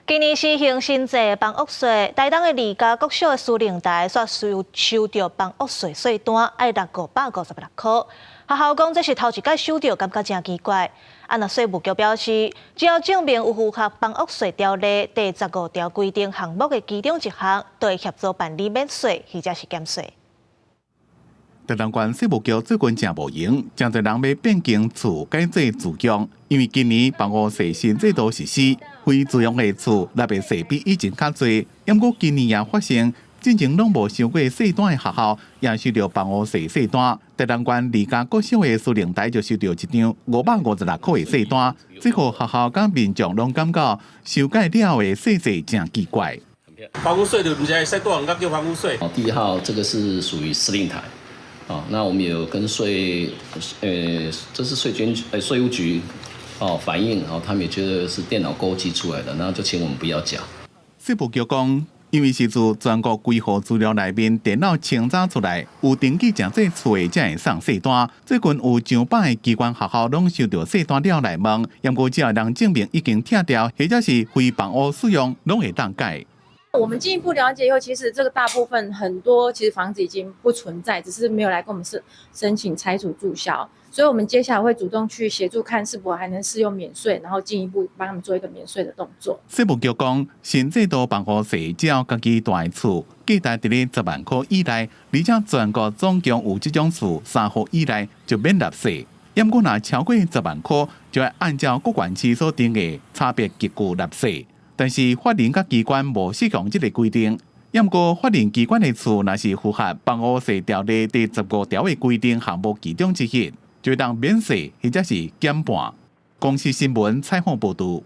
今年施行新制房屋稅，台東的二家國小的司令台煞收著房屋稅稅單，愛納556塊。學校講這是頭一擺收著，感覺誠奇怪。啊，若稅務局表示，只要證明有符合房屋稅條例第十五條規定項目的其中一項，就會協助辦理免稅或者是減稅。台東縣稅務局最近誠無閒，誠濟人欲變更厝改做自用，因為今年房屋稅新制度實施，非自用的厝納的稅比以前較濟。毋過今年也發生，進前攏無收過稅單的學校，也收著房屋稅稅單。台東縣二家國小的司令台就收著一張556塊的稅單，這予學校佮民眾攏感覺修改了後的稅制誠奇怪。房屋稅就毋是使大人叫房屋稅。哦，第一號這個是屬於司令台。哦，那我們有跟稅，這是稅捐，稅務局，哦反映，哦，他們也覺得是電腦勾稽出來的，然後就請我們不要繳。稅務局講，因為是自全國規號資料內面電腦清查出來，有登記成這厝的才會送稅單。最近有上百个機關學校攏收著稅單了來問，毋過只要能證明已經拆掉，或者是非房屋使用，攏會當改。我們進一步了解以後，其實這個大部分很多其實房子已經不存在，只是沒有來跟我們申請拆除註銷，所以我們接下來會主動去協助看是否還能適用免稅，然後進一步幫他們做一個免稅的動作。稅務局講，新制度房屋稅只要家己蹛的厝，價值佇咧10萬塊以內，而且全國總共有這種厝三戶以內就免納稅。毋過若超過十萬塊，就愛按照各縣市所定的差別級距納稅。但是法人佮機關無適用這個規定，毋過法人機關的厝若是符合房屋稅條例第十五條的規定項目其中之一，就會當免稅或者是減半。公視新聞採訪報導。